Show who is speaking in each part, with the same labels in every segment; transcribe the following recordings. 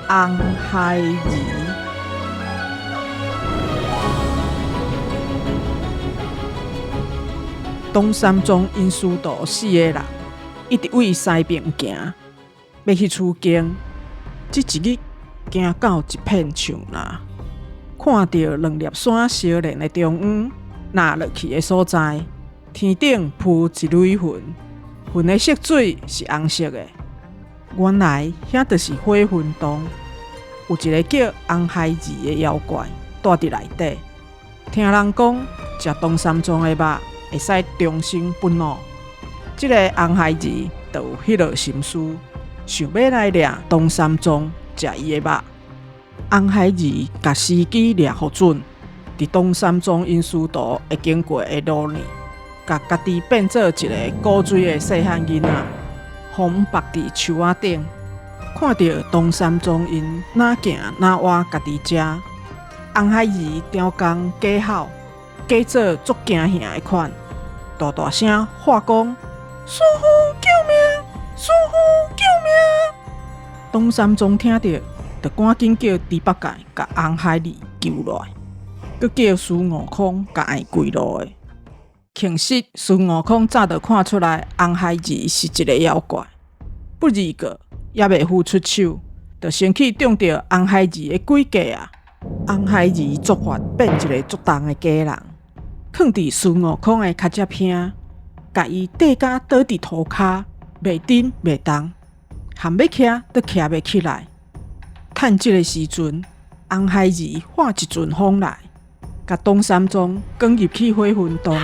Speaker 1: 紅孩兒。唐三藏𪜶師徒四个人，一直對西爿行，欲去取經。這一日行到一片樹林，看著兩粒山相連的中央，落落去的所在，天頂浮一蕊雲，雲的色水是紅色的。原來遐就是火雲洞，有一个叫紅孩兒的妖怪蹛佇內底。聽人講，食唐三藏的肉會使長生不老。這个紅孩兒就有彼落心思，想欲來掠唐三藏食伊的肉。紅孩兒共時機掠予準，佇唐三藏𪜶師徒會經過的路呢，共家己變做一个古錐的細漢囡仔，予縛佇樹仔頂，看著唐三藏𪜶若行若倚家己食，紅孩兒刁工假吼，假做足驚嚇的款，大大聲喊講：師父救命！師父救命！唐三藏聽著，就趕緊叫豬八戒共紅孩兒救落來，閣叫孫悟空共伊跪落的。其實孫悟空早就看出來紅孩兒是一个妖怪，不二過猶未付出手，就先去中著紅孩兒的詭計啊！紅孩兒作法變一个足重的假人，囥佇孫悟空的跤脊旁，共伊綴甲倒佇塗跤，袂振袂動，含欲徛都徛袂起來。趁這个時陣，紅孩兒化一陣風來，共唐三藏捲入去火雲洞。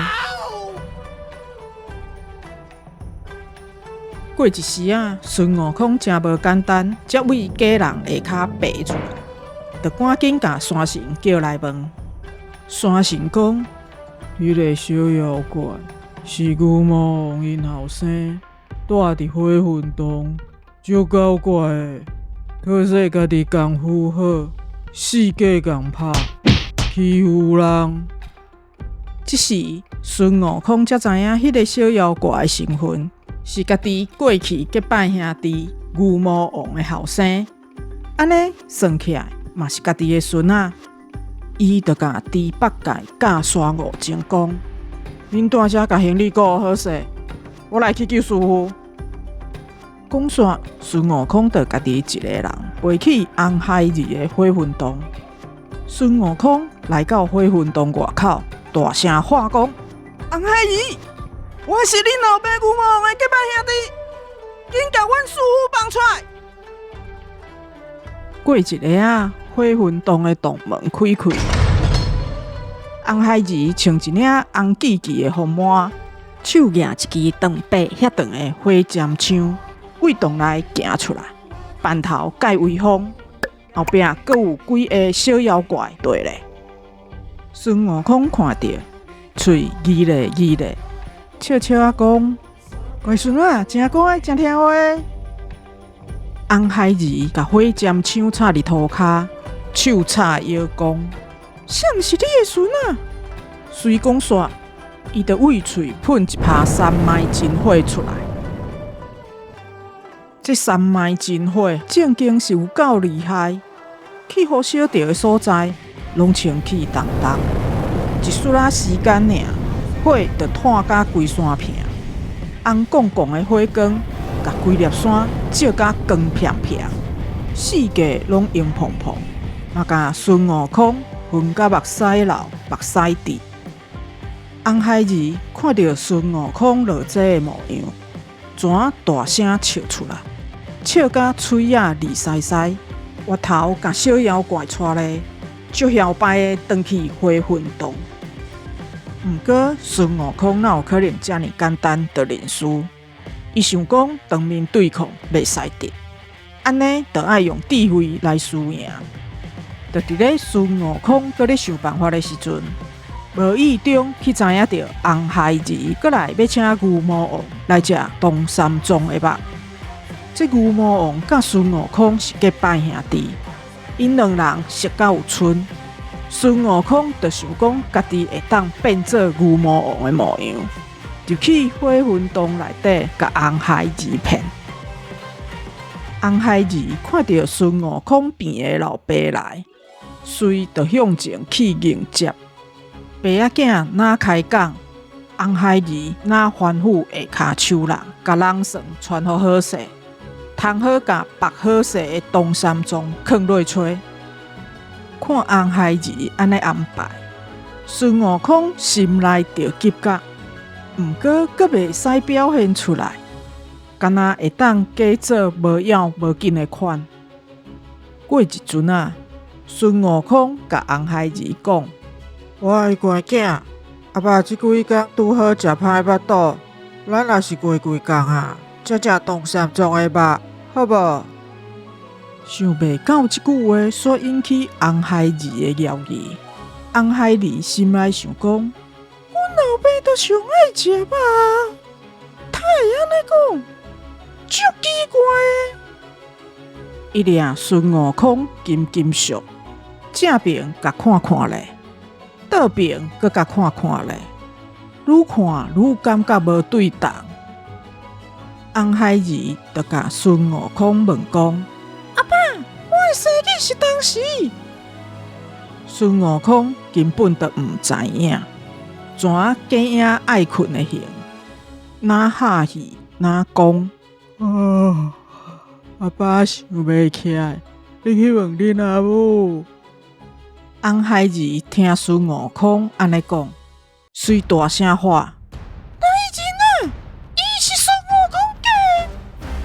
Speaker 1: 過一時仔，孫悟空誠無簡單，才對假人下跤爬出來，就趕緊共山神叫來問。山神講：彼个小妖怪是牛魔王𪜶後生，蹛佇火雲洞，足狡怪的。可惜家己功夫好，四界共拍，欺負人。這時，孫悟空才知影彼个小妖怪的身份是家己過去結拜兄弟牛魔王的後生，按呢算起來嘛是家己的孫仔。伊就共豬八戒佮沙悟淨講：恁蹛遮共行李顧好勢，我來去救師父。講煞，孫悟空就家己一个人飛去紅孩兒的火雲洞。孫悟空來到火雲洞外口，大聲喊講：紅孩兒，我是恁老爸牛魔王的結拜兄弟，緊共阮師父放出來！過一下仔，火雲洞的洞門開開，紅孩兒穿一領紅叽叽的風帽，手舉一支長把遐長的火尖槍，對洞內行出來，扮頭蓋威風，後壁閣有幾个小妖怪綴咧。孫悟空看著，喙議咧議咧，笑笑仔講：乖孫仔，誠乖，誠聽話。紅孩兒共火尖槍插佇塗跤，手插腰講：啥人是你的孫仔？隨講煞，伊就對喙噴一泡三昧真火出來。這三昧真火正經是有夠厲害，去予燒著的所在，攏清氣重重。一絲仔時間爾，火就湠甲規山坪，紅摃摃的火光，共規粒山照甲光飄飄，四界攏紅膨膨，嘛共孫悟空昏甲目屎流、目屎滴。紅孩兒看著孫悟空落這的模樣，怎大聲笑出來，笑甲喙仔膩澀澀，回頭共小妖怪帶咧，足囂擺的轉去火雲洞。毋過孫悟空哪有可能遮爾簡單就認輸？伊想講當面對抗袂使得，按呢就愛用智慧來輸贏。就佇咧孫悟空閣咧想辦法的時陣，無意中去知影著紅孩兒閣來欲請牛魔王來食唐三藏的肉。這牛魔王佮孫悟空是結拜兄弟，𪜶兩人熟甲有賰。孫悟空就想講家己會當變做牛魔王的模樣，入去火雲洞內底，共紅孩兒騙。紅孩兒看著孫悟空變的老爸來，隨就向前去迎接。爸仔囝若開講，紅孩兒若吩咐下跤手人，共籠床傳予好勢，通好共縛好勢的唐三藏囥落炊。看紅孩兒按呢安排，孫悟空心內著急甲，毋過閣袂使表現出來，敢若會當假做無要無緊的款。過一陣仔，孫悟空共紅孩兒講：
Speaker 2: 我的乖囝，阿爸這幾工拄好食歹腹肚，咱若是過幾工啊，才食唐三藏的肉，好無？
Speaker 1: 想袂到這句話煞引起紅孩兒的懷疑。紅孩兒心內想講：阮老爸都上愛食肉，他會按呢講，足奇怪的。伊掠孫悟空金金術，正爿共看看咧，倒爿閣共看看咧，愈看愈感覺無對頭。紅孩兒就共孫悟空問講：阿爸，我的生日是當時？孫悟空根本就毋知影，怎假影愛睏的形，若哈氣，若講：
Speaker 2: 啊，阿爸想袂起來，你去問恁阿母。
Speaker 1: 紅孩兒聽孫悟空按呢講，隨大聲喊：來人啊！伊是孫悟空假的，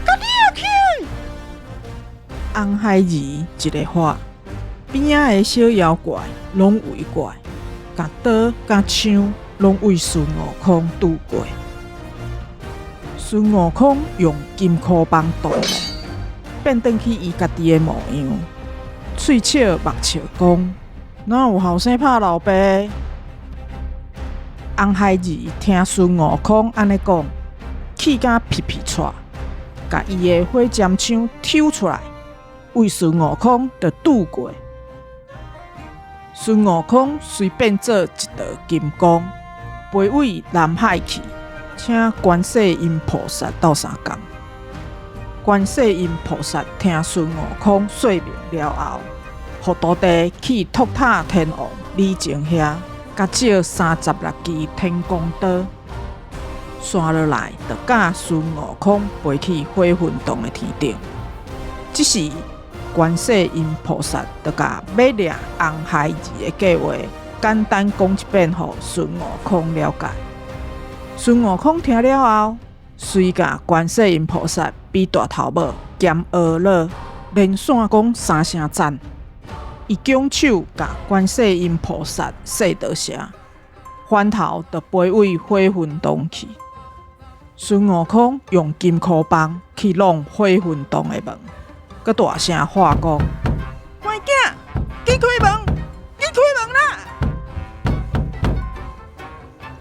Speaker 1: 共掠起來！紅孩兒一个喊，邊仔的小妖怪攏圍過來，共刀共槍攏對孫悟空拄過。孫悟空用金箍棒擋咧，變轉去伊家己的模樣，喙笑目笑講：哪有後生拍老爸？紅孩兒聽孫悟空按呢講，氣甲皮皮掣，共伊的火尖槍抽出來，對孫悟空就拄過。孫悟空隨變做一道金光，飛對南海去，請觀世音菩薩鬥相共。觀世音菩薩聽孫悟空說明了後，予徒弟去托塔天王李靖遐，共借36支天光刀，紲落來就教孫悟空飛去火雲洞的天頂。這時，觀世音菩薩就共欲掠紅孩兒的計劃簡單講一遍，予孫悟空了解。孫悟空聽了後，隨共觀世音菩薩比大頭拇兼阿羅連線講三聲讚。伊舉手共觀世音菩薩說多謝，翻頭就飛對火雲洞去。孫悟空用金箍棒去挵火雲洞的門，閣大聲喊講：乖囝，緊開門，緊開門啦！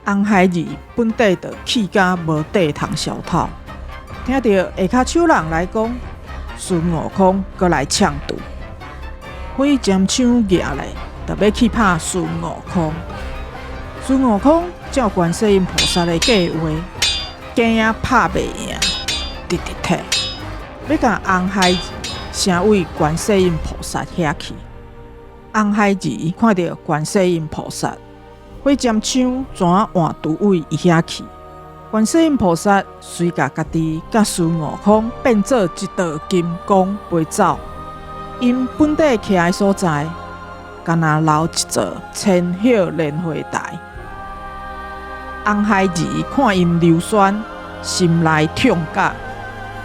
Speaker 1: 紅孩兒本底就氣甲無地通消透，聽著下跤手人來講，孫悟空閣來嗆揬，火尖槍舉來，就欲去拍孫悟空。孫悟空照觀世音菩薩的計劃，假影拍袂贏，直直退，欲共紅孩兒聲對觀世音菩薩遐去。紅孩兒看著觀世音菩薩，火尖槍怎換拄對伊遐去？觀世音菩薩隨共家己佮孫悟空變做一道金光飛走。𪜶本底徛的所在，敢若留一座千葉蓮花台。紅孩兒看𪜶溜萱，心內痛甲。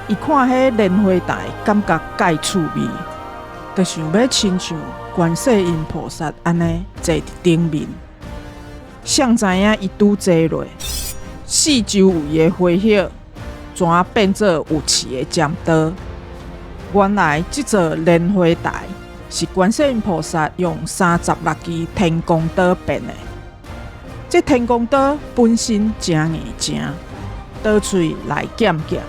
Speaker 1: 伊看彼蓮花台，感覺蓋趣味，就想欲親像觀世音菩薩按呢坐佇頂面。誰知影伊拄坐落，四周圍的花葉怎變做有刺的尖刀？原來這座蓮花台是觀世音菩薩用36支天光刀變的。這天光刀本身誠硬淨，刀喙內劍劍，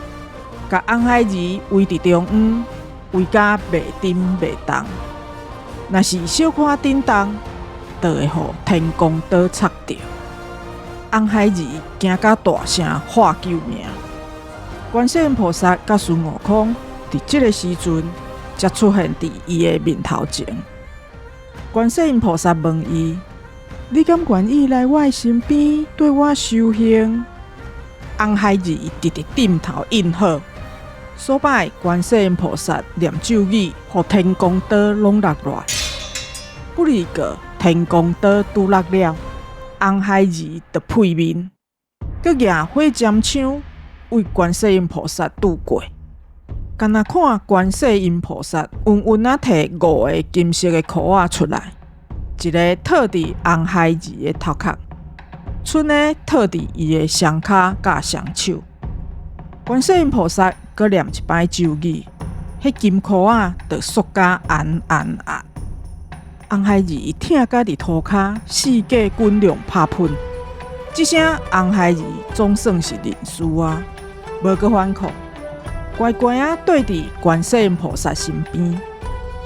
Speaker 1: 共紅孩兒圍佇中央，圍甲袂振袂動。若是小可振動，就會予天光刀插著。紅孩兒驚甲大聲喊救命。觀世音菩薩佮孫悟空佇佇這个時陣，才出現佇伊的面頭前。觀世音菩薩問伊：你敢願意來我的身邊，綴我修行？紅孩兒直直點頭應好。所擺觀世音菩薩念咒語，予天公刀攏落來。不離個天公刀拄落了，紅孩兒就配面，閣舉火尖槍為觀世音菩薩拄過。干焦看觀世音菩薩穩穩仔提五个金色的箍仔出來，一个套佇紅孩兒的頭殼，賰的套佇伊的雙跤佮雙手。觀世音菩薩閣念一擺咒語，彼金箍仔就縮甲絚絚絚。紅孩兒疼甲佇塗跤四界滾量拍噴，這聲紅孩兒總算是認輸啊，無閣反抗。乖乖仔綴佇觀世音菩薩身邊。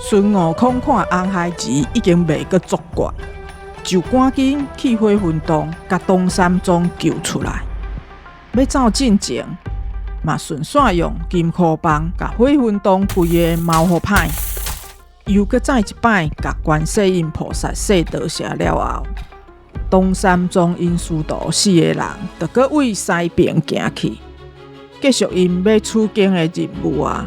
Speaker 1: 孫悟空看紅孩兒已經袂閣作怪，就趕緊去火雲洞，共唐三藏救出來。欲走進前，嘛順紲用金箍棒共火雲洞規个貓予歹，又閣再一擺共觀世音菩薩說多謝了後，唐三藏𪜶師徒四个人就閣對西爿行去。繼續𪜶欲取經的任務啊！